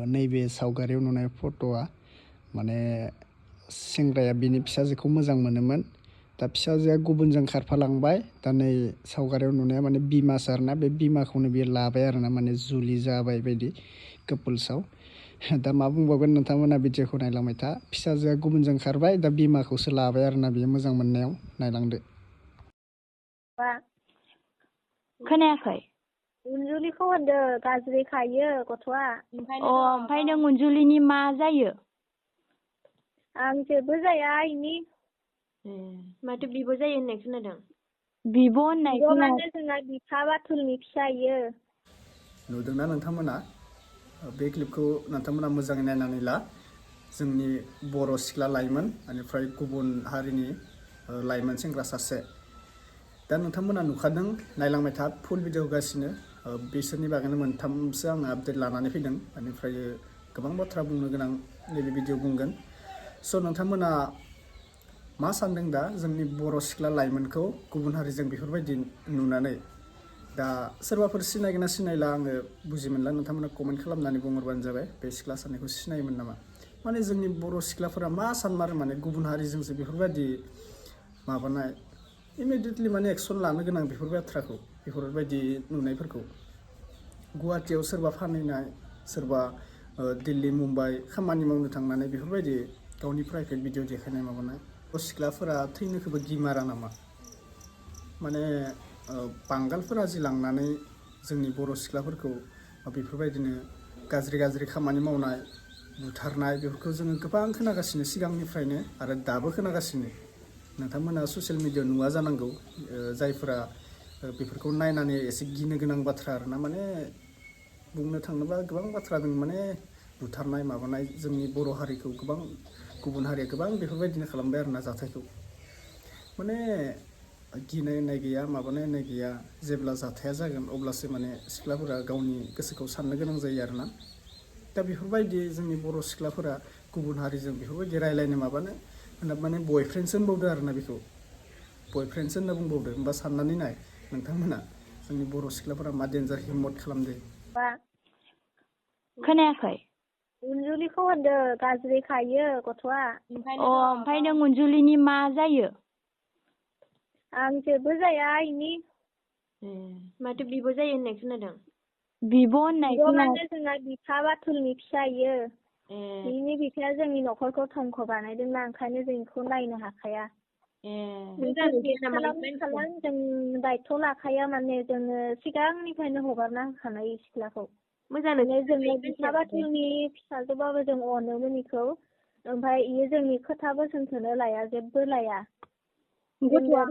नैबे सावगारियाव नुनाय फट'आ माने सेंग्राया बिनि फिसाजोखौ मोजां मोनोमोन। दा फिसाजोआ गुबुनजों खारफालांबाय। दा नै सावगारियाव नुनाया माने बिमासो आरोना, बे बिमाखौनो बियो लाबाय आरोना, माने जुलि जाबाय बायदि कापोल्सआव। दा मा बुंबावगोन नोंथांमोना भिडिअखौ नायलांबाय था। फिसाजोआ गुबुनजों खारबाय, दा बिमाखौसो लाबाय आरोना बियो मोजां मोननायाव। नायलांदो। खोनायाखै? उनजुलिखौ होनदो गाज्रि खायो गथ'आ। ओमफ्राय नों उनजुलिनि मा जायो? आं जेबो जाया इनि। माथो बिब' जायो होननाय खोनादों। बिब' होननाय माने जोंना बिफा बाथुलनि फिसायो। नुदोंना नोंथांमोना? बे क्लिपखौ नोंथांमोना मोजाङै नायनानै ला। जोंनि बर' सिख्ला लाइमोन, बेनिफ्राय गुबुन हारिनि लाइमोन सेंग्रा सासे। दा नोंथांमोना नुखादों, नायलांबाय था, फुल भिडिअ होगासिनो। बिसोरनि बागैनो मोनथामसो आङो आपडेट लानानै फैदों। बेनिफ्राय गोबां बाथ्रा बुंनो गोनां नैबे भिडिअ बुंगोन। स' नोंथांमोना मा सानदों दा जोंनि बर' सिख्ला लाइमोनखौ गुबुन हारिजों बेफोरबायदि नुनानै? दा सोरबाफोर सिनायगोन ना सिनायला आङो बुजि मोनला। नोंथांमोना कमेन्ट खालामनानै बुंहरबानो जाबाय, बे सिख्ला सानैखौ सिनायोमोन नामा? माने जोंनि बर' सिख्लाफोरा मा सानमारो, माने गुबुन हारिजोंसो बेफोरबायदि माबानाय। इमिडियेटलि माने एक्सन लानो गोनां बेफोर बाथ्राखौ, बेफोरबायदि नुनायफोरखौ। गुवाहाटियाव सोरबा फानहैनाय, सोरबा दिल्ली मुम्बाइ खामानि मावनो थांनानै बेफोरबायदि गावनि प्राइभेट भिडिअ देखायनाय माबानाय। सिख्लाफोरा थैनोखौबो गिमारा नामा? माने बांगालफोरा जि लांनानै जोंनि बर' सिख्लाफोरखौ बेफोरबायदिनो गाज्रि खामानि मावनाय, बुथारनाय, बेफोरखौ जोङो गोबां खोनागासिनो सिगांनिफ्रायनो आरो दाबो खोनागासिनो। नोंथांमोना ससियेल मिडियायाव नुवा जानांगौ। जायफोरा बेफोरखौ नायनानै एसे गिनो गोनां बाथ्रा आरोना, माने बुंनो थाङोब्ला गोबां बाथ्रा दं, माने बुथारनाय माबानाय। जोंनि बर' हारिखौ गोबां गुबुन हारिया गोबां बेफोरबायदिनो खालामबाय आरोना जाथायखौ। माने गिनाय होननाय गैया, माबानाय होननाय गैया। जेब्ला जाथाया जागोन अब्लासो माने सिख्लाफोरा गावनि गोसोखौ साननो गोनां जायो आरोना। दा बेफोरबायदि जोंनि बर' सिख्लाफोरा गुबुन हारिजों बेफोरबायदि रायज्लायनो माबानो माने बयफ्रेन्डसो होनबावदो आरोना, बेखौ बयफ्रेन्डसो होनना बुंबावदो। होमबा साननानै नाय नोंथांमोना, जोंनि बर' सिख्लाफोरा मा डेन्जार हिम्मत खालामदो। खोनायाखै? उनजुलिखौ होनदो गाज्रि खायो गथ'आ। ओमफ्राय नों उनजुलिनि मा जायो? आं जेबो जाया इनि। माथो बिब' जायो होननाय खोनादों। बिब' होननाय माने जोंना बिफा बाथुलनि फिसायो। बिनि बिफाया जोंनि न'खरखौ धंख बानायदोंना, ओंखायनो जों बेखौ नायनो हाखाया। जों दायथ' लाखाया, माने जोङो सिगांनिफ्रायनो हगारना होखानाय सिख्लाखौ। मोजाङै जोङो बिफा बाथुलनि फिसाजोबाबो जों अनोमोन इखौ। ओमफ्राय इयो जोंनि खोथा बोसोनखौनो लाया, जेबो लाया। ओमफ्राय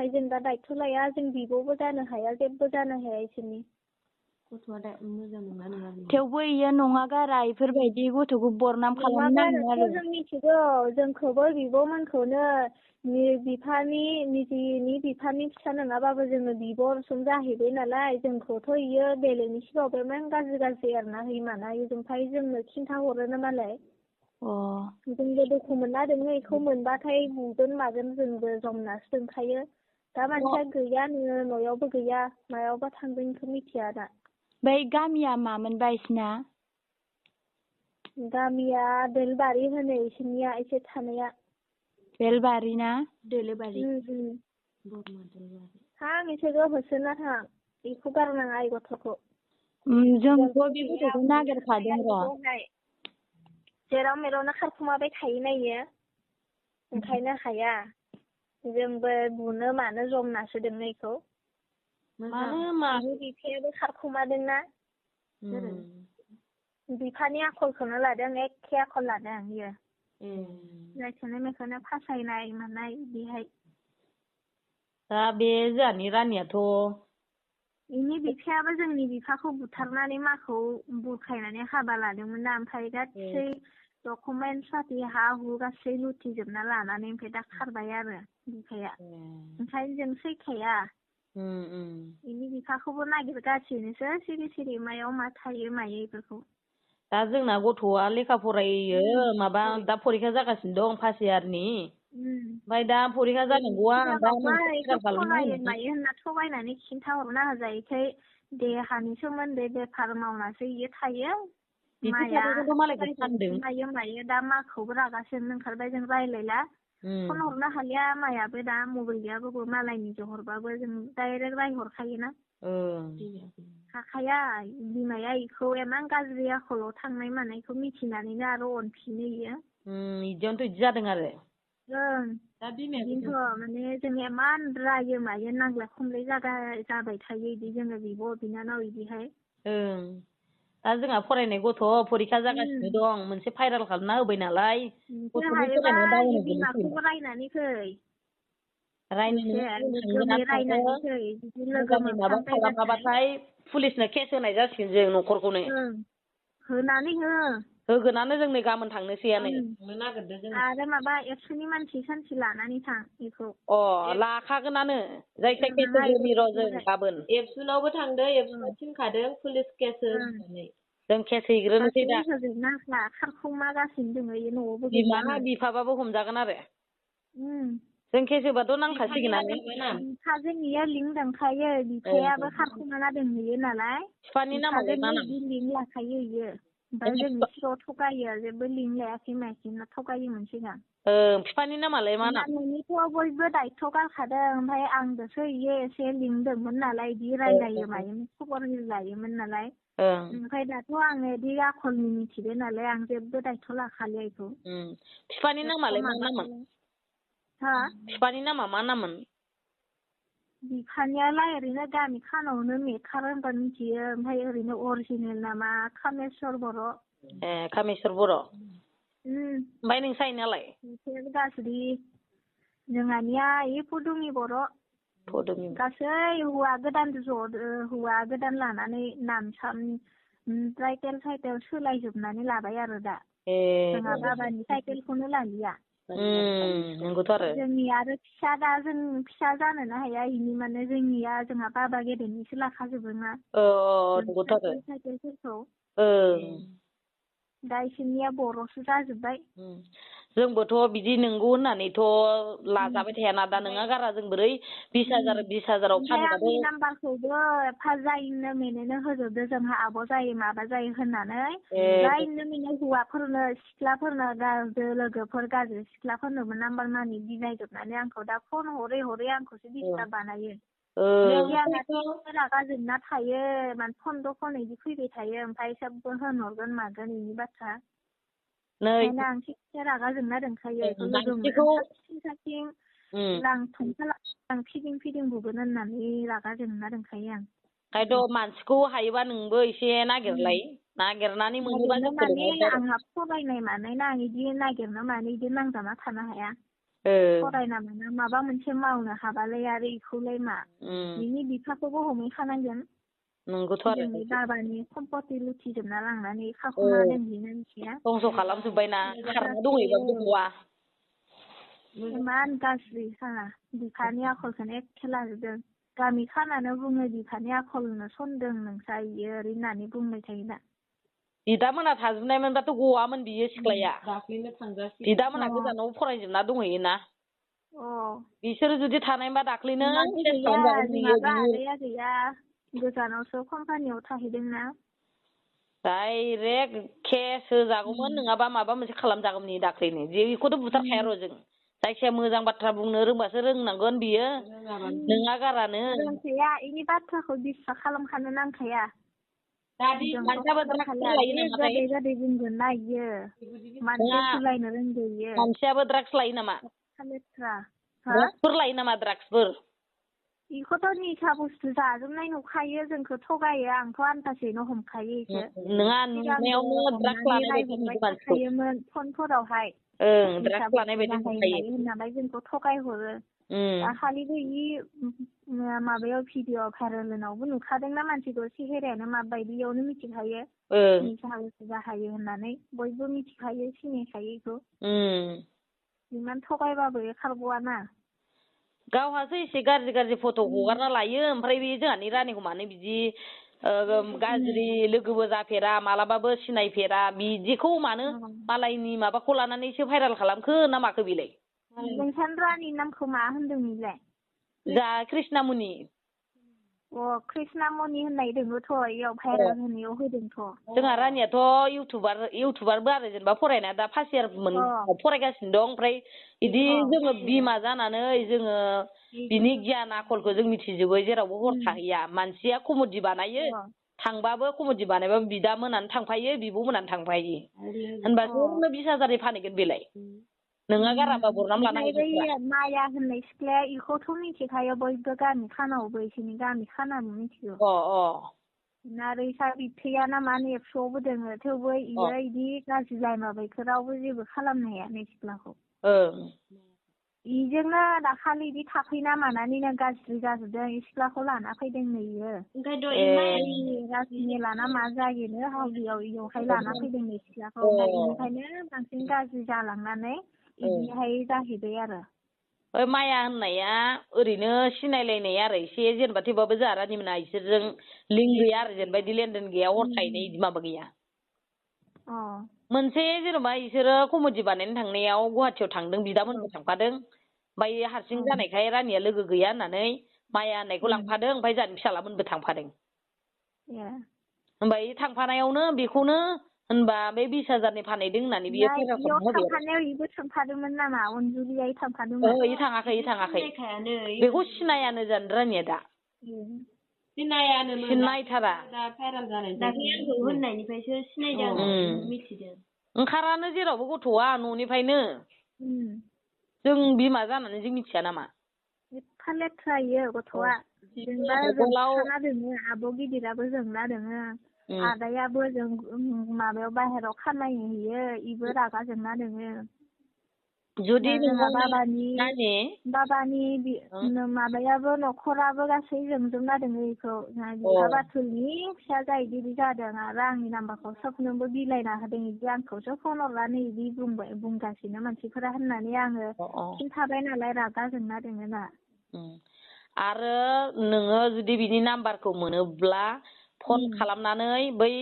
जों दा दायथ' लाया, जों बिब'बो जानो हाया, जेबो जानो हाया इसोरनि। गथ'आ दा मोजां नङा। थेवबो इयो नङा गारा इफोरबायदि गथ'खौ बरनाम खालामनो नाङा आरो। जों मिथिगौ, जोंखौबो बिब'मोनखौनो निजिनि बिफानि फिसा नङाबाबो जोङो बिब' रसम जाहैबाय नालाय, जोंखौथ' इयो बेलेगनि सिगाङाव इमान गाज्रि आरोना हैमाना। ओमफ्राय जोंनो खिन्थाहरोनो मालाय। जोंबो दुखु मोनना दोङो, इखौ मोनबाथाय बुगोन मागोन जोंबो जमनासो दोनखायो। दा मानसिया गैया, न'आवबो गैया, मायावबा थांदों इखौ मिथिया दा। बै गामिया मामोनबा इसिना? गामिया बेलबारि होनो इसोरनिया, एसे थानाया। बेलबारि ना? दोलोबारि। थां इसोरखौ होसोना थां, बेखौ गारनाङा इ गथ'खौ। जोंथ' बे गथ'खौ नागिरखादों र'। जेराव मेरावनो खारखुमाबाय थायोना इयो, ओंखायनो हाया। जोंबो बुनो मानो जमनासो दोनो इखौ। बिफायाबो खारखुमादोंना। बिफानि आखलखौनो लादों, एखे आखल लादों इयो। जायखौनो मेखौनो फासायनाय मानाय बेहाय। दा बे जोंहानि रानियाथ' इनि बिफायाबो जोंनि बिफाखौ बुथारनानै माखौ बुरखायनानै हाबा लादोंमोन ना, ओमफ्राय गासै डकुमेन्ट पाति हा हु गासै लुथिजोबना लानानै ओमफ्राय दा खारबाय आरो बिफाया। ओंखायनो जों सैखाया। इनि बिफाखौबो नागिरगासिनोसो सिरि सिरि, मायाव मा थायो मायो इफोरखौ। दा जोंना गथ'आ लेखा फरायो माबा दा फरिखा जागासिनो दं फार्स्ट इयारनि ओमफ्राय दा फरिखा जानांगौआ दा मोनसे इखौ फाइनाल फरायो खालामनो मायो होनना थगायनानै खिन्थाहरना होजायोखाय देहानि सोमोन्दै बेफार मावनासो इयो थायो बिदि माया थानायखौथ' मालायखौ फानदों मायो दा माखौबो रागासोनो ओंखारबाय जों रायलायला फन हरनो हालिया मायाबो दा मबाइल गैयाबाबो मालायनि हरबाबो जों डाइरेक्ट रायहरखायोना हाखाया बिमाया इखौ एमान गाज्रि आखलाव थांनाय मानायखौ मिथिनानैनो आरो अनफिनो इयो इदियावनोथ' इदि जादों आरो दा बिदिनोथ' माने जों एमान रायो मायो नांलाय खमलाय जाबाय थायो इदि जोङो बिब' बिनानाव इदिहाय दा जोंहा फरायनाय गथ' फरिखा जागासिनो दं मोनसे भाइरेल खालामना होबाय नालाय गथ'नि फरायनाया डाउन बिमाखौबो रायनानै फै रायनानै मोजाङै माबा खालामाबाथाय पुलिसनो केस होनाय जासिगोन जों न'खरखौनो होनानै होगोनानो जों नै गाबोन थांनोसैयानो आरो माबा एबसुनि मानसि सानसे लानानै थां बेखौ लाखागोनानो जायखिया केस होग्रोनि र' जों गाबोन एबसुनावबो थांदों एबसुना थिनखादों पुलिस केस होननानै जों केस हैग्रोनोसै दा खारखुमागासिनो दङ इयो न'आवबो बिमा बिफाबाबो हमजागोन आरो जों केस होबाथ' नांखासिगोनानो बिफाजों इयो लिंक दंखायो बिफायाबो खारखुमाना दोनहैयो नालाय बिफानि नामालाय मा नाम लिंक लाखायो इयो ओमफ्राय जोंनि सिगाङाव थगायो जेबो लिंक लायाखै मायाखै होनना थगायोमोन सिगां बिफानि नामालाय मा नाम न'निथ' बयबो दायथ' गारखादों ओमफ्राय आंजोंसो इयो एसे लिंदोंमोन नालाय बिदि रायलायो मायोमोन खबर लायोमोन नालाय ओमफ्राय दाथ' आङो बिदि आखलनि मिथिदो नालाय आं जेबो दायथ' लाखालिया इखौ बिफानि नामालाय मा नाममोन बिफानि नामा मा नाममोन बिफानियालाय ओरैनो गामि खानावनो मेकार होनबा मिथियो ओमफ्राय ओरैनो अरिजिनेल नामा कामेस्वर बर' कामेस्वर बर' ओमफ्राय नोंसानियालाय गाज्रि जोंहानिया इ फुदुंनि बर' गासै हौवा गोदान लानानै नाम साम टाइटेल सोलायजोबनानै लाबाय आरो दा जोंहा बाबानि टाइटेलखौनो लालिया नंगौथ' आरो जोंनि आरो जों फिसा जानोनो हाया इनि माने जोंनिया जोंहा बाबा गेदेरनिसो लाखाजोबोना टाइटेलफोरखौ दा इसोरनिया बर'सो जाजोब्बाय जोंबोथ' बिदि नंगौ होननानैथ' लाजाबाय थायाना दा नोङा गारा जों बोरै 20,000 आंनि नाम्बारखौबो एफा जायनो मेनैनो होजोबदो जोंहा आब' जायो माबा जायो होननानै जायनो मेने हौवाफोरनो सिख्लाफोरनो लोगोफोर गाज्रि सिख्लाफोरनोबो नाम्बार मानि बिनायजोबनानै आंखौ दा फन हरै हरै आंखौसो डिस्टार्ब बानायो रागा जोंना थायो माने फन इदि फैबाय थायो ओमफ्राय सबबो होनहरगोन मागोन इनि बाथ्रा ओंखायनो आं थिगसे रागा जोंना दोनखायो लोगो मोनखाथिं आं फिदिं बुगोन होननानै रागा जोंना दोनखायो आं ओंखायनोथ' मानसिखौ हायोबा नोंबो एसे नागिरनानै मोनोबा आंहा फरायनाय मानाय ना आं इदि नागिरनो मानो इदि नांजाना थानो हाया फरायना माबा मोनसे मावनो हाबालाय आरो इखौलाय मा बिनि बिफाखौबो हमहैखानांगोन नंगौथ' आरो जोंनि बाबानि सम्पति लुथिजोबना लांनानै खाखुमा दोनहैनो मिथिया दंस' खालामजोब्बायना खारना दंहैबा गथ'आ इमान गाज्रि साला बिफानि आखलखौनो एखे लाजोबदों गामि खानानो बुङो बिफानि आखलनो सनदों नोंसा इयो ओरै होननानै बुंबाय थायो दा बिदामोना थाजोबनायमोनबाथ' गवामोन बियो सिख्लाया बिदामोना गोजानाव फरायजोबना दंहैयोना बिसोरो जुदि थानायबा दाख्लैनो केस खालामजागौमोन गैया गोजानावसो कम्पानियाव थाहैदोंना डाइरेक्ट केस होजागौमोन नङाबा माबा मोनसे खालामजागौमोन दाख्लैनो बेखौथ' बुथारखाया र' जों जायखिया मोजां बाथ्रा बुंनो रोंबासो रोंनांगोन बियो नोङा गारानो रोंखाया इनि बाथ्राखौ बिस्रा खालामखानो नांखाया गोदै बुंगोन ना इयो मानसि सुलायनो रोंगौ इयो मानसियाबो ड्राग्स लायो नामा ड्राग्सफोर लायो नामा ड्राग्सफोर इखौथ' निसा बुस्थु जाजोबनाय नुखायो जोंखौ थगायो आंथ' आन्दाजैनो हमखायो इखो नोङा नुनायावनो ड्राग्स लानाय बायदि नुदों थाखायोमोन फनफोरावहाय ड्राग्स लानाय बायदि नुखायो होननानै जोंखौ थगायहरो दाखालिबो माबायाव भिडिअ भाइरेलनावबो नुखादोंना मानसिखौ सेहेरायानो माबायदि इयावनो मिथिखायो निसा बुस्थु बाहायो होननानै बयबो मिथिखायो सिनायखायो इखौ इमान थगायबाबो खारग'वाना गावहासो एसे गाज्रि फट' हगारना लायो ओमफ्राय बे जोंहानि रानिखौ मानो बिदि गाज्रि लोगोबो जाफेरा मालाबाबो सिनायफेरा बिदिखौ मानो मालायनि माबाखौ लानानैसो भाइरेल खालामखो ना माखो बेलाय नोंथां रानि नामखौ मा होनदों नोंलाय जा कृष्णामुनि कृष्णामणि होननाय दोङोथ' इयाव भाइरेल होनायाव होदोंथ' जोंहा रानियाथ' इउटुबारबो आरो जेनेबा फरायनाया दा फार्स्ट इयार फरायगासिनो दं ओमफ्राय बिदि जोङो बिमा जानानै जोङो बिनि गियान आखलखौ जों मिथिजोबो जेरावबो हर थाहैया मानसिया कमेडि बानायो थांबाबो कमेडि बानायबाबो बिदा मोनानो थांफायो बिब' मोनानो थांफायो होनबासो 20,000 फानहैगोन बेलाय नोंहा गाराबा बरनाम लानांगौ माया होननाय सिख्लाया इखौथ' मिथिखायो बयबो गामि खानावबो इसोरनि गामि खानाबो मिथिगौ आरो इसा बिबथैया ना मा नेपस'आवबो दोङो थेवबो इयो इदि गाज्रि लायमारबायखौ रावबो जेबो खालामनो हाया नै सिख्लाखौ इजोंनो दाखालि इदि थाफैना मानानैनो गाज्रि जाजोबदों इ सिख्लाखौ लाना फैदोंनो इयो गाज्रिनि लाना मा जायोनो हावलियाव इयावहाय लाना फैदोंनो सिख्लाखौ बेनिखायनो बांसिन गाज्रि जालांनानै इदिहाय जाहैबाय आरो माया होननाया ओरैनो सिनायलायनाय आरो एसे जेनेबा थेवबाबो जोंहा रानिमोना इसोरजों लिंक गैया आरो जेनेबा इदि लेनदेन गैया हर थाहैनाय इदि माबा गैया मोनसे जेनेबा इसोरो कमेडि बानायनो थांनायाव गुवाहाटियाव थांदों बिदामोनबो थांफादों ओमफ्राय हारसिं जानायखाय रानिया लोगो गैया होननानै माया होननायखौ लांफादों ओमफ्राय जोंहानि फिसालामोनबो थांफादों ओमफ्राय थांफानायावनो बेखौनो होनबा बे 20,000 फानहैदों होननानै बियो थांफानायाव इबो थांफादोंमोन नामा अनजुलिया थांफादोंमोन थाङाखै बेखौ सिनायानो जानो रानिया दा सिनायथारा होननायनिफ्रायसो सिनायदों मिथिदों ओंखारानो जेरावबो गथ'आ न'निफ्रायनो जों बिमा जानानै जों मिथिया नामा एफा लेथ्रायो गथ'आ जेनेबा जोंना दोङो आब' गिदिराबो जोंना दोङो आदायाबो जों माबायाव बाहेराव खामाय हैयो इबो रागा जोंना दोङो जुदि बाबानि माबायाबो न'खराबो गासै जोंजोबना दोङो इखौ बिफा बाथुलनि फिसा जाहैदि जादों आरो आंनि नाम्बारखौ सोबनोबो बिलाइना होदों इदि आंखौसो फन हरनानै इदि बुंगासिनो मानसिफोरा होननानै आङो खिन्थाबाय नालाय रागा जोंना दोङो ना आरो नोङो जुदि बिनि नाम्बारखौ मोनोब्ला फन खालामनानै बै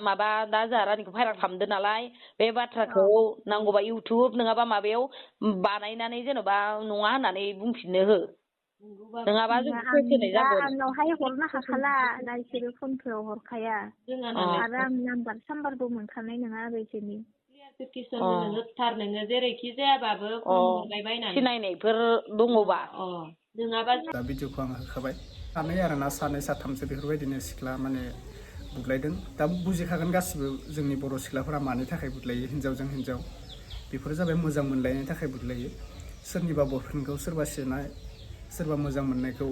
माबा दा जोंहा रानिखौ भाइरेल खालामदो नालाय बे बाथ्राखौ नांगौबा इउटुब नङाबा माबायाव बानायनानै जेन'बा नङा होननानै बुंफिननो हो नङाबा जों होनाय जागोन आंनावहाय हरनो हाखाला दा इसोरो फनफोराव हरखाया आरो आं नाम्बार साम्बारबो मोनखानाय नङा आरो इसोरनि नोङो जेरैखि जायाबाबो फन हरबाय बायनानै सिनायनायफोर दङबा नङाबा दा भिडिअखौ आं होखाबाय सानै साथामसो बेफोरबायदिनो सिख्ला माने बुग्लायदों दा बुजिखागोन गासिबो जोंनि बर' सिख्लाफोरा मानि थाखाय बुग्लायो हिन्जावजों हिन्जाव बेफोरो जाबाय मोजां मोनलायनायनि थाखाय बुग्लायो सोरनिबा बयफ्रेन्डखौ सोरबा सेनाय सोरबा मोजां मोननायखौ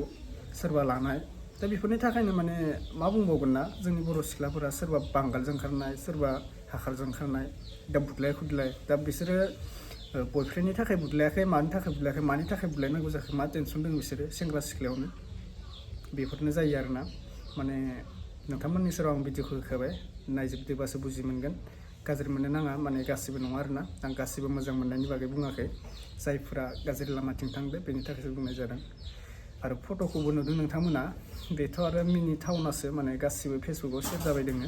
सोरबा लानाय दा बेफोरनि थाखायनो माने मा बुंबावगोन ना जोंनि बर' सिख्लाफोरा सोरबा बांगालजों खारनाय सोरबा हाखारजों खारनाय दा बुग्लाय खुदलाय दा बिसोरो बयफ्रेन्डनि थाखाय बुग्लायाखै मानि थाखाय बुग्लायनांगौ जाखो मा टेनसन दं बिसोरो सेंग्रा सिख्लायावनो बेफोरनो जायो आरोना माने नोंथांमोननि सेराव आं भिडिअखौ होखाबाय नायजोबदोबासो बुजि मोनगोन गाज्रि मोननो नाङा माने गासिबो नङा आरोना आं गासिबो मोजां मोननायनि बागै बुङाखै जायफोरा गाज्रि लामाथिं थांदो बेनि थाखायसो बुंनाय जादों आरो फट'खौबो नुदों नोंथांमोना बेथ' आरो मिनि टाउनासो माने गासिबो फेसबुकाव सेयार जाबाय दोङो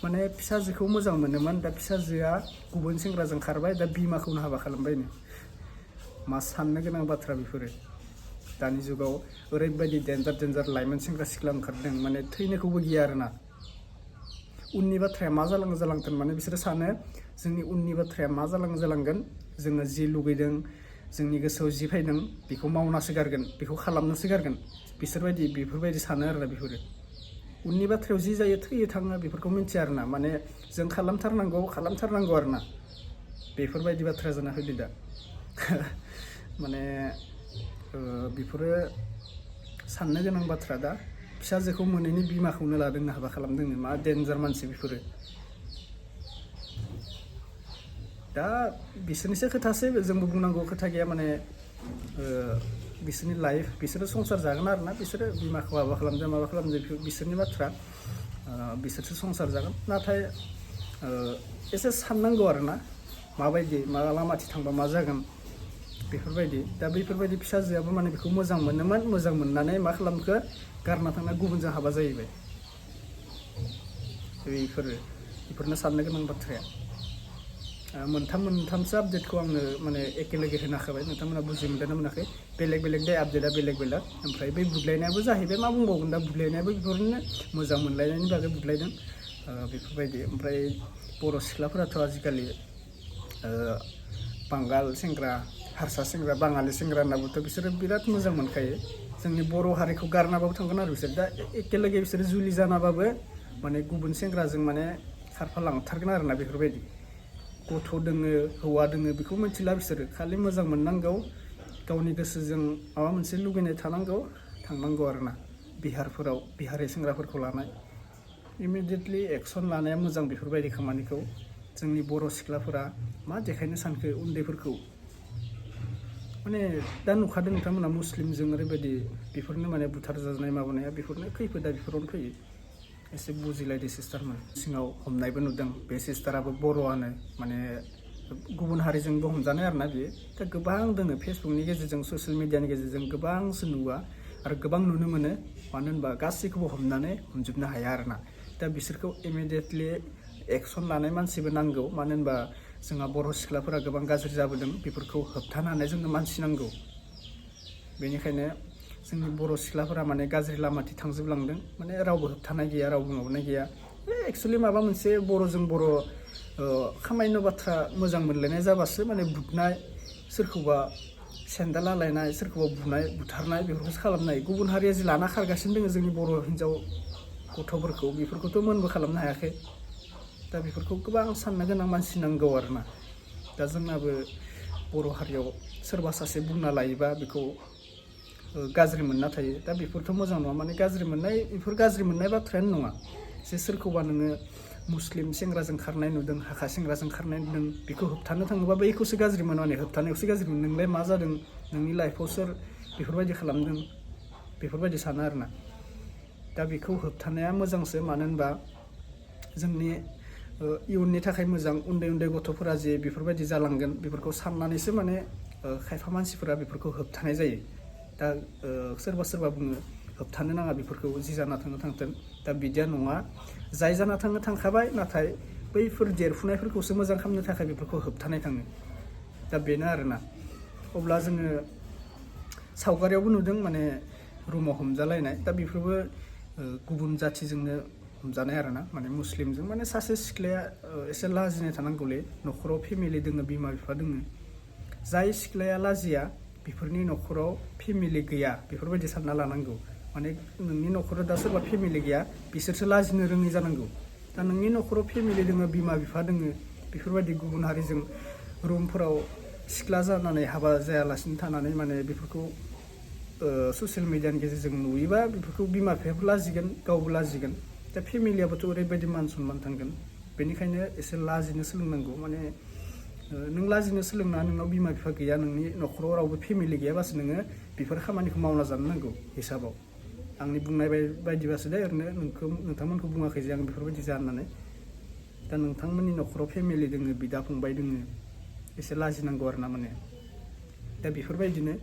माने फिसाजोखौ मोजां मोनोमोन दा फिसाजोआ गुबुन सेंग्राजों खारबाय दा बिमाखौनो हाबा खालामबायनो मा साननो गोनां बाथ्रा बेफोरो दानि जुगाव ओरैबायदि डेन्जार लाइमोन सेंग्रा सिख्ला ओंखारदों माने थैनायखौबो गिया आरोना उननि बाथ्राया मा जालांथों माने बिसोरो सानो जोंनि उननि बाथ्राया मा जालांगोन जोङो जि लुगैदों जोंनि गोसोआव जि फैदों बेखौ मावनासो गारगोन बेखौ खालामनासो गारगोन बेफोरबायदि सानो आरोना बेफोरो उननि बाथ्रायाव जि जायो थैयो थाङो बेफोरखौ मिन्थिया आरोना माने जों खालामथारनांगौ आरोना बेफोरबायदि बाथ्रा जाना फैदो दा माने बेफोरो साननो गोनां बाथ्रा दा फिसाजोखौ मोनैनि बिमाखौनो लादोंनो हाबा खालामदोंनो मा डेन्जार मानसि बेफोरो दा बिसोरनिसो खोथासो जोंबो बुंनांगौ खोथा गैया माने बिसोरनि लाइफ बिसोरो संसार जागोन आरोना बिसोरो बिमाखौ हाबा खालामदों माबा खालामदों बिसोरनि बाथ्रा बिसोरसो संसार जागोन नाथाय एसे साननांगौ आरोना माबायदि मा लामाथिं थांबा मा जागोन बेफोरबायदि दा बैफोरबायदि फिसाजोआबो माने बेखौ मोजां मोनोमोन मोजां मोननानै मा खालामखो गारना थांना गुबुनजों हाबा जाहैबाय बेफोरनो साननो गोनां बाथ्राया मोनथामसो आपडेटखौ आंनो माने एखेलगे होनो हाखाबाय नोंथांमोना बुजि मोनदोंना मोनाखै बेलेग दे आपडेटआ बेलेग ओमफ्राय बै बुदलायनायाबो जाहैबाय मा बुंबावगोन दा बुदलायनायाबो बेफोरनो मोजां मोनलायनायनि बागै बुदलायदों बेफोरबायदि ओमफ्राय बर' सिख्लाफोराथ' आजिखालि बांगाल सेंग्रा हारसा सेंग्रा बाङालि सेंग्रा होननाबोथ' बिसोरो बिराद मोजां मोनखायो जोंनि बर' हारिखौ गारनाबाबो थांगोन आरो बिसोर दा एखेलगे बिसोरो जुलि जानाबाबो माने गुबुन सेंग्राजों माने खारफालांथारगोन आरोना बेफोरबायदि गथ' दोङो हौवा दोङो बेखौ मिथिला बिसोरो खालि मोजां मोननांगौ गावनि गोसोजों माबा मोनसे लुगैनाय थांनांगौ आरोना बिहारफोराव बिहारि सेंग्राफोरखौ लानाय इमिडियेटलि एक्सन लानाया मोजां बेफोरबायदि खामानिखौ जोंनि बर' सिख्लाफोरा मा देखायनो सानखो उन्दैफोरखौ माने दा नुखादों नोंथांमोना मुस्लिमजों ओरैबायदि बेफोरनो माने बुथार जानाय माबानाया बेफोरनो खैफोदा बेफोरावनो फैयो एसे बुजिलायदो सिस्टारमोन सिङाव हमनायबो नुदों बे सिस्टाराबो बर'आनो माने गुबुन हारिजोंबो हमजानाय आरोना बियो दा गोबां दोङो फेसबुकनि गेजेरजों ससियेल मिडियानि गेजेरजों गोबांसो नुवा आरो गोबां नुनो मोनो मानो होनबा गासैखौबो हमजोबनो हाया आरोना दा बिसोरखौ इमिडियेटलि एक्सन लानाय मानसिबो नांगौ मानो होनबा जोंहा बर' सिख्लाफोरा गोबां गाज्रि जाबोदों बेफोरखौ होबथानो हानाय जोंनो मानसि नांगौ बेनिखायनो जोंनि बर' सिख्लाफोरा माने गाज्रि लामाथिं थांजोबलांदों माने रावबो होबथानाय गैया रावबो माबानाय गैया एक्सुवेलि माबा मोनसे बर'जों बर' खामायनो बाथ्रा मोजां मोनलायनाय जाबासो माने बुनाय सोरखौबा सेन्देल आलायनाय सोरखौबा बुनाय बुथारनाय बेफोरखौसो खालामनो हायो गुबुन हारिया जि लाना खारगासिनो दङ जोंनि बर' हिन्जाव गथ'फोरखौ बेफोरखौथ' मोनबो खालामनो हायाखै दा बेफोरखौ गोबां साननो गोनां मानसि नांगौ आरोना दा जोंनाबो बर' हारियाव सोरबा सासे बुंना लायोबा बेखौ गाज्रि मोनना थायो दा बेफोरथ' मोजां नङा माने बेफोर गाज्रि मोननाय बाथ्रायानो नङा जे सोरखौबा नोङो मुस्लिम सेंग्राजों खारनाय नुदों हाखा सेंग्राजों खारनाय नुदों बेखौ होबथानो थाङोबा बैखौसो गाज्रि मोनो माने होबथानायावसो गाज्रि मोनो नोंलाय मा जादों नोंनि लाइफआव सोर बेफोरबायदि खालामदों बेफोरबायदि सानो आरोना दा बेखौ होबथानाया मोजांसो मानो होनबा जोंनि इयुननि थाखाय मोजां उन्दै गथ'फोरा जे बेफोरबायदि जालांगोन बेफोरखौ साननानैसो माने खायफा मानसिफोरा बेफोरखौ होबथानाय जायो दा सोरबा बुङो होबथानो नाङा बेफोरखौ जि जाना थांथों दा बिदिया नङा जाय जाना थांखाबाय नाथाय बैफोर देरफुनायफोरखौसो मोजां खालामनो थाखाय बेफोरखौ होबथानाय थाङो दा बेनो आरोना अब्ला जोङो सावगारियावबो नुदों माने रुमाव हमजालायनाय दा बेफोरबो गुबुन जाथिजोंनो हमजानाय आरोना माने मुस्लिमजों माने सासे सिख्लाया एसे लाजिनाय थानांगौलै न'खराव फेमिलि दोङो बिमा बिफा दोङो जाय सिख्लाया लाजिया बेफोरनि न'खराव फेमिलि गैया बेफोरबायदि सानना लानांगौ माने नोंनि न'खराव दा सोरबा फेमिलि गैया बिसोरसो लाजिनो रोङै जानांगौ दा नोंनि न'खराव फेमिलि दोङो बिमा बिफा दोङो बेफोरबायदि गुबुन हारिजों रुमफोराव सिख्ला जानानै हाबा जायालासिनो थानानै माने बेफोरखौ ससियेल मिडियानि गेजेरजों नुयोबा बेफोरखौ बिमा बिफायाबो लाजिगोन गावबो लाजिगोन दा फेमिलियाबोथ' ओरैबायदि मान सनमान थांगोन बेनिखायनो एसे लाजिनो सोलोंनांगौ माने नों लाजिनो सोलोंना नोंनाव बिमा बिफा गैया नोंनि न'खराव रावबो फेमिलि गैयाबासो नोङो बेफोर खामानिखौ मावना जानो नांगौ हिसाबाव आंनि बुंनाय बायदिबासो दे ओरैनो नोंथांमोनखौ बुङाखै जे आं बेफोरबायदि जा होननानै दा नोंथांमोननि न'खराव फेमिलि दोङो बिदा फंबाय दोङो एसे लाजिनांगौ आरोना माने दा बेफोरबायदिनो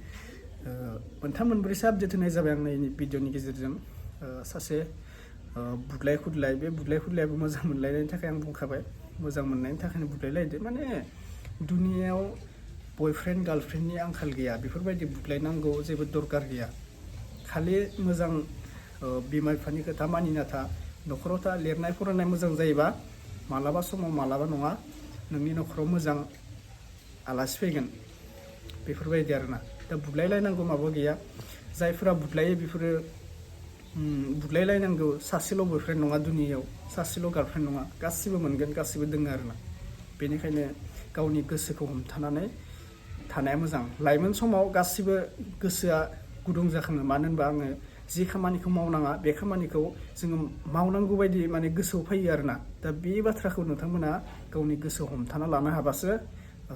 मोनथाम मोनब्रैसो आपडेट होनाय जाबाय आं नैनि भिडिअनि गेजेरजों सासे बुदलाय खुदलाय बे बुदलाय खुदलायाबो मोजां मोनलायनायनि थाखाय आं बुंखाबाय मोजां मोननायनि थाखायनो बुदलायलायदो माने दुनियायाव बयफ्रेन्ड गार्लफ्रेन्डनि आंखाल गैया बेफोरबायदि बुदलायनांगौ जेबो दरकार गैया खालि मोजां बिमा बिफानि खोथा मानिना था न'खराव था लिरनाय फरायनाय मोजां जायोबा मालाबा समाव मालाबा नङा नोंनि न'खराव मोजां आलासि फैगोन बेफोरबायदि आरोना दा बुदलायलायनांगौ माबा गैया जायफोरा बुदलायो बेफोरो बुदलायलायनांगौ सासेल' बयफ्रेन्ड नङा दुनियायाव सासेल' गार्लफ्रेन्ड नङा गासिबो मोनगोन गासिबो दोङो आरोना बेनिखायनो गावनि गोसोखौ हमथानानै थानाया मोजां लाइमोन समाव गासिबो गोसोआ गुदुं जाखाङो मानो होनबा आङो जि खामानिखौ मावनाङा बे खामानिखौ जोङो मावनांगौ बायदि माने गोसोआव फैयो आरोना दा बे बाथ्राखौ नोंथांमोना गावनि गोसोआव हमथाना लानो हाबासो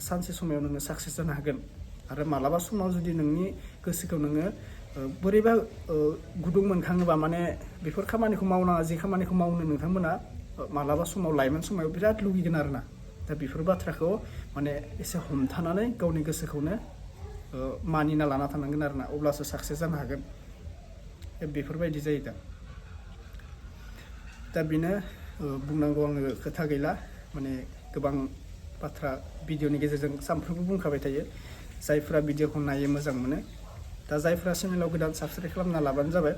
सानसे समाव नोङो साक्सेस जानो हागोन आरो मालाबा समाव जुदि नोंनि गोसोखौ नोङो बोरैबा गुदुं मोनखाङोबा माने बेफोर खामानिखौ मावनाङा जि खामानिखौ मावनो नोंथांमोना मालाबा समाव लाइमोन समाव बिराद लुगैगोन आरोना दा बेफोर बाथ्राखौ माने एसे हमथानानै गावनि गोसोखौनो मानिना लाना थानांगोन आरोना अब्लासो साक्सेस जानो हागोन बेफोरबायदि जायो दा बेनो बुंनांगौ आङो खोथा गैला माने गोबां बाथ्रा भिडिअनि गेजेरजों सानफ्रोमबो बुंखाबाय थायो जायफोरा भिडिअखौ नायो मोजां मोनो दा जायफोरा चेनेलाव गोदान साबसक्राइब खालामना लाबानो जाबाय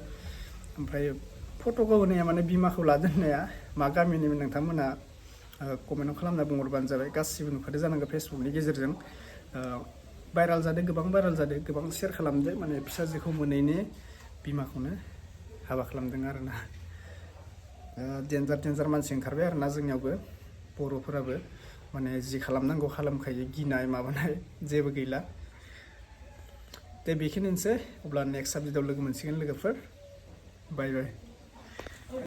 ओमफ्राय फट'खौ होनाया माने बिमाखौ लादो होननाया मा गामिनि नोंथांमोना कमेन्टआव खालामना बुंहरबानो जाबाय गासिबो नुखादो जानांगौ फेसबुकनि गेजेरजों भाइराल जादों गोबां शेयार खालामदो माने फिसाजोखौ मोनैनि बिमाखौनो हाबा खालामदों आरोना डेन्जार मानसि ओंखारबाय आरोना जोंनियावबो बर'फोराबो माने जि खालामनांगौ खालामखायो गिनाय माबानाय जेबो गैला दे बेखिनिसै अब्ला नेक्स्ट साबजेक्टआव लोगो मोनसिगोन लोगोफोर बाय बाय